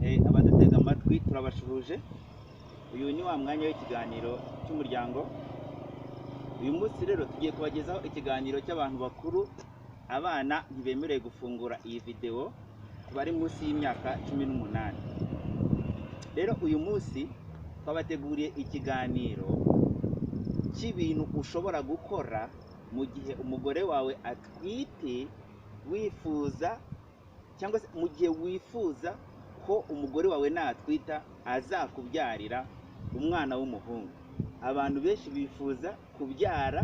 Abadutega amatwi turabashuhuje. Uyu ni wa mwanya w'ikiganiro cy'umuryango. Uyu munsi rero tugiye kubagezaho ikiganiro cy'abantu bakuru. Abana ntibemerewe gufungura iyi videwo bari munsi y'imyaka 18. Rero uyu munsi twabateguriye ikiganiro cy'ibintu ushobora gukora mu gihe umugore wawe atwite, wifuza cyangwa se mu gihe wifuza ko umugore wawe natwita azakubyarira umwana w'umuhungu. Abantu benshi bifuza kubyara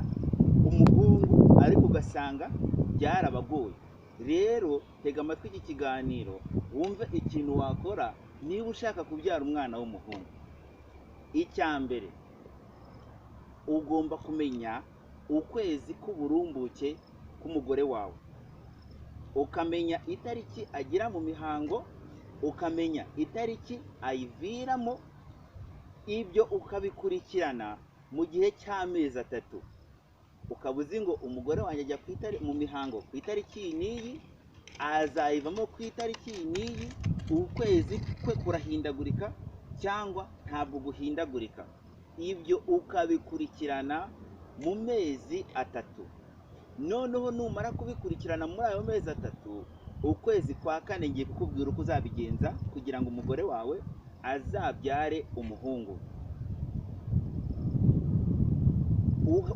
umuhungu ariko ugasanga byarabagoye. Rero tega amatwi iki kiganiro wumve ikintu wakora niba ushaka kubyara umwana w'umuhungu. Icya mbere, ugomba kumenya ukwezi k'uburumbuke k'umugore wawe, ukamenya itariki agira mu mihango, ukamenya itariki ayiviramo, ibyo ukabikurikirana mu gihe cy'amezi 3. Ukaba uzi ngo umugore wanjye ajya mu mihango ku itariki iyi n'iyi, azayivamo ku itariki iyi n'iyi, ukwezi kwe kurahindagurika cyangwa ntabwo guhindagurika. Ibyo ukabikurikirana mu mezi 3. Noneho numara kubikurikirana muri ayo mezi 3, ukwezi kwa 4 ngiye kukubwira uko uzabigenza kugira ngo umugore wawe azabyare umuhungu.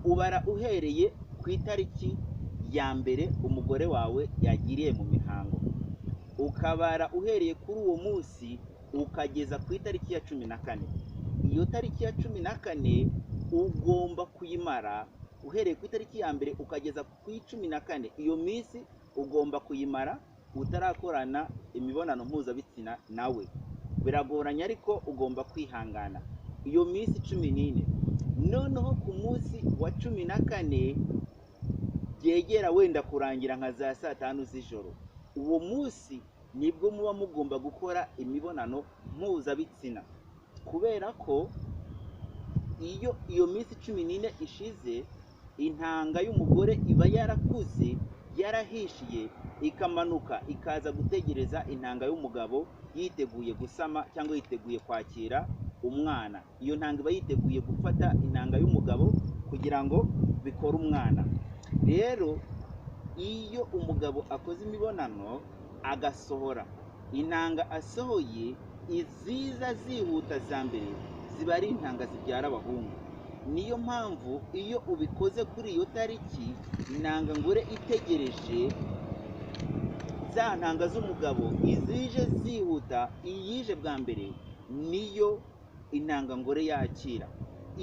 Ubara uhereye ku itariki ya mbere umugore wawe yagiriye mu mihango, ukabara uhereye kuri uwo munsi ukageza ku itariki ya 14. Iyo tariki ya 14 ugomba kuyimara uhereye ku itariki ya mbere ukageza ku 14. Iyo minsi ugomba kuyimara utarakorana imibonano mpuzabitsina nawe. Biragoranye ariko ugomba kwihangana iyo minsi 14. Noneho ku munsi wa 14 byegera wenda kurangira nka za saa 5 z'ijoro, uwo munsi nibwo muba mugomba gukora imibonano mpuzabitsina, kubera ko iyo iyo minsi 14 ishize intanga y'umugore iba yarakuze, yarahishiye, ikamanuka ikaza gutegereza intanga y'umugabo yiteguye gusama cyangwa yiteguye kwakira umwana. Iyo ntanga iba yiteguye gufata intanga y'umugabo kugira ngo bikore umwana. Rero iyo umugabo akoze imibonano agasohora intanga, asohoye iziza zihuta za mbere ziba ari intanga zibyara abahungu. Niyo mpamvu iyo ubikoze kuri iyo tariki, intanga ngore itegereje za ntanga z'umugabo izije zihuta, iyije bwa mbere niyo intanga ngore yakira.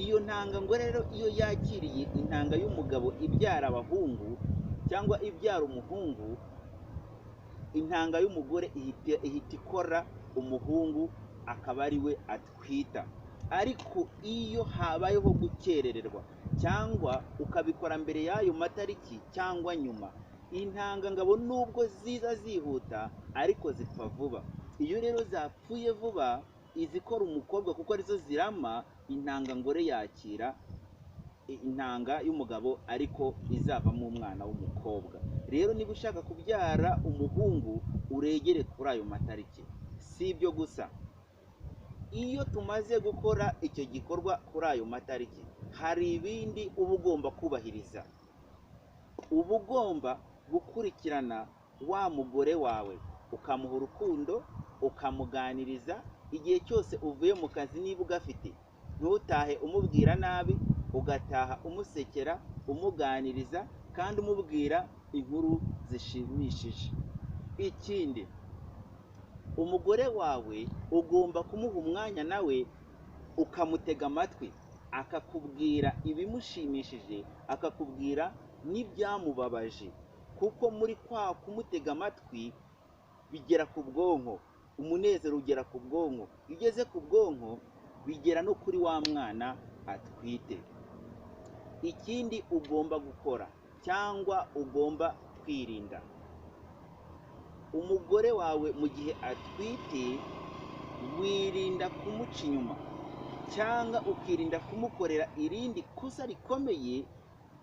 Iyo ntanga ngore rero iyo yakiriye intanga y'umugabo ibyara abahungu cyangwa ibyara umuhungu, intanga y'umugore ihita ikora umuhungu akaba ari we atwita. Ariko iyo habayeho gukerererwa cyangwa ukabikora mbere y'ayo matariki cyangwa nyuma, intangangabo nubwo ziza zihuta ariko zipfa vuba. Iyo rero zapfuye vuba, izikora umukobwa kuko arizo zirama, intangangore yakira intanga y'umugabo ariko izavamo umwana w'umukobwa. Rero niba ushaka kubyara umuhungu uregere kuri ayo matariki. Si ibyo gusa, iyo tumaze gukora icyo gikorwa kuri ayo matariki, hari ibindi uba ugomba kubahiriza. Uba ugomba gukurikirana wa mugore wawe, ukamuha urukundo, ukamuganiriza igihe cyose uvuye mu kazi niba ugafite. Ntutahe umubwira nabi, ugataha umusekera, umuganiriza kandi umubwira inkuru zishimishije. Ikindi, umugore wawe ugomba kumuha umwanya nawe ukamutega amatwi, akakubwira ibimushimishije, akakubwira n'ibyamubabaje, kuko muri kwa kumutega amatwi bigera ku bwonko, umunezero ugera ku bwonko. Iyo ugeze ku bwonko bigera no kuri wa mwana atwite. Ikindi ugomba gukora cyangwa ugomba kwirinda, umugore wawe mu gihe atwite wirinda kumuca inyuma cyangwa ukirinda kumukorera irindi kosa rikomeye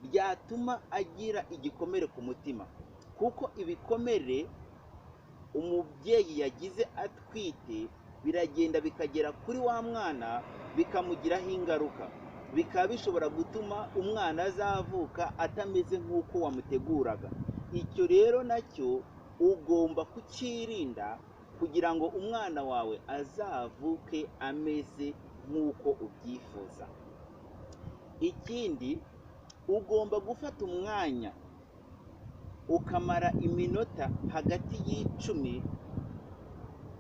ryatuma agira igikomere ku mutima, kuko ibikomere umubyeyi yagize atwite Biragenda bikagera kuri wa mwana, bikamugiraho ingaruka, bikaba bishobora gutuma umwana azavuka atameze nk'uko wamuteguraga. Icyo rero nacyo ugomba kucyirinda kugira ngo umwana wawe azavuke ameze nk'uko ubyifuza. Ikindi, ugomba gufata umwanya ukamara iminota hagati y'10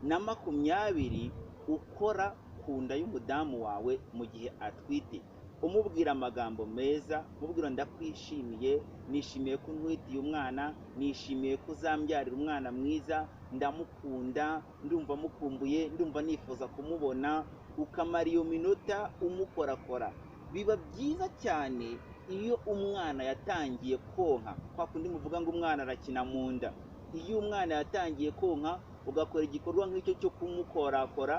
na 20 ukora ku nda y'umudamu wawe mu gihe atwite, umubwira amagambo meza, umubwira ndakwishimiye, nishimiye ko untwitiye umwana, nishimiye ko uzambyarira umwana mwiza, ndamukunda, ndumva mukumbuye, ndumva nifuza kumubona. Ukamara iyo minota umukorakora. Biba byiza cyane iyo umwana yatangiye konka, kwa kundi muvuga ngo umwana arakina mu nda. Iyo umwana yatangiye konka ugakora igikorwa nk'icyo cyo kumukorakora,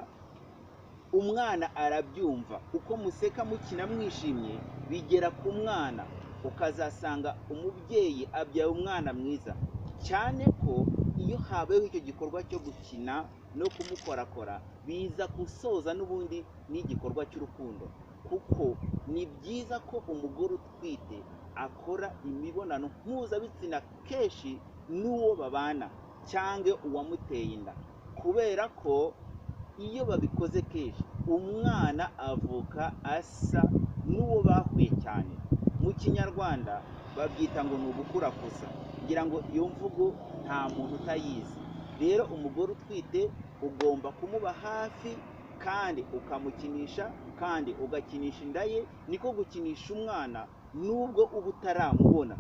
umwana arabyumva. Uko museka mukina mwishimye bigera ku mwana, ukazasanga umubyeyi abyaye umwana mwiza. Cyane ko iyo habayeho icyo gikorwa cyo gukina no kumukorakora, biza gusoza n'ubundi n'igikorwa cy'urukundo, kuko ni byiza ko umugore utwite akora imibonano mpuzabitsina kenshi n'uwo babana cyangwa uwamuteye inda, kubera ko iyo babikoze kenshi umwana avuka asa n'uwo bahuye cyane. Mu Kinyarwanda babyita ngo ni ugukurakuza. Ngira ngo iyo mvugo nta muntu utayizi. Rero umugore utwite ugomba kumuba hafi kandi ukamukinisha, kandi ugakinisha inda ye, niko gukinisha umwana nubwo uba utaramubona,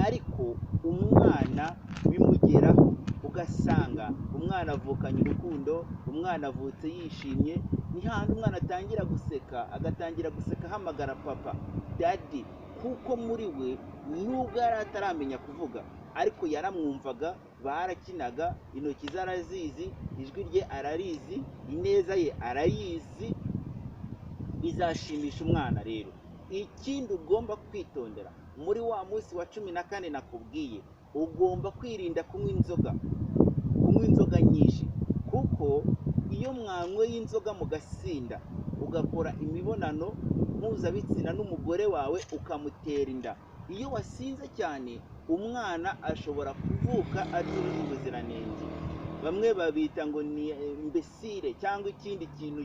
ariko umwana bimugeraho, ugasanga umwana avukanye urukundo, umwana avutse yishimye. Ni hahandi umwana atangira guseka, agatangira guseka ahamagara papa, daddy, kuko muri we nubwo yari ataramenya kuvuga ariko yaramwumvaga, barakinaga, intoki ze arazizi, ijwi rye ararizi, ineza ye arayizi. Bizashimisha umwana. Rero ikindi ugomba kwitondera muri wa munsi wa 14 nakubwiye, ugomba kwirinda kunywa inzoga, kunywa inzoga nyinshi, kuko iyo mwanyweye inzoga mugasinda, ugakora imibonano mpuzabitsina n'umugore wawe ukamutera inda, iyo wasinze cyane umwana ashobora kuvuka atujuje ubuziranenge. Bamwe babita ngo ni imbesire cyangwa ikindi kintu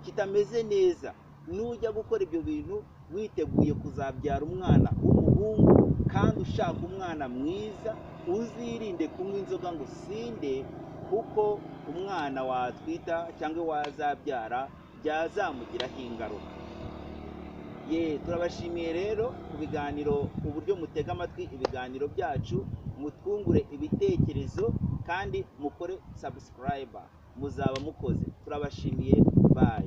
kitameze neza. Nujya gukora ibyo bintu witeguye kuzabyara umwana w'umuhungu kandi ushaka umwana mwiza, uzirinde kunywa inzoga ngo usinde, kuko umwana watwita cyangwa wazabyara byazamugiraho ingaruka. Ye, turabashimiye rero ku biganiro, uburyo mutega amatwi ibiganiro byacu, mutwungure ibitekerezo kandi mukore subscribe, muzaba mukoze. Turabashimiye, bye.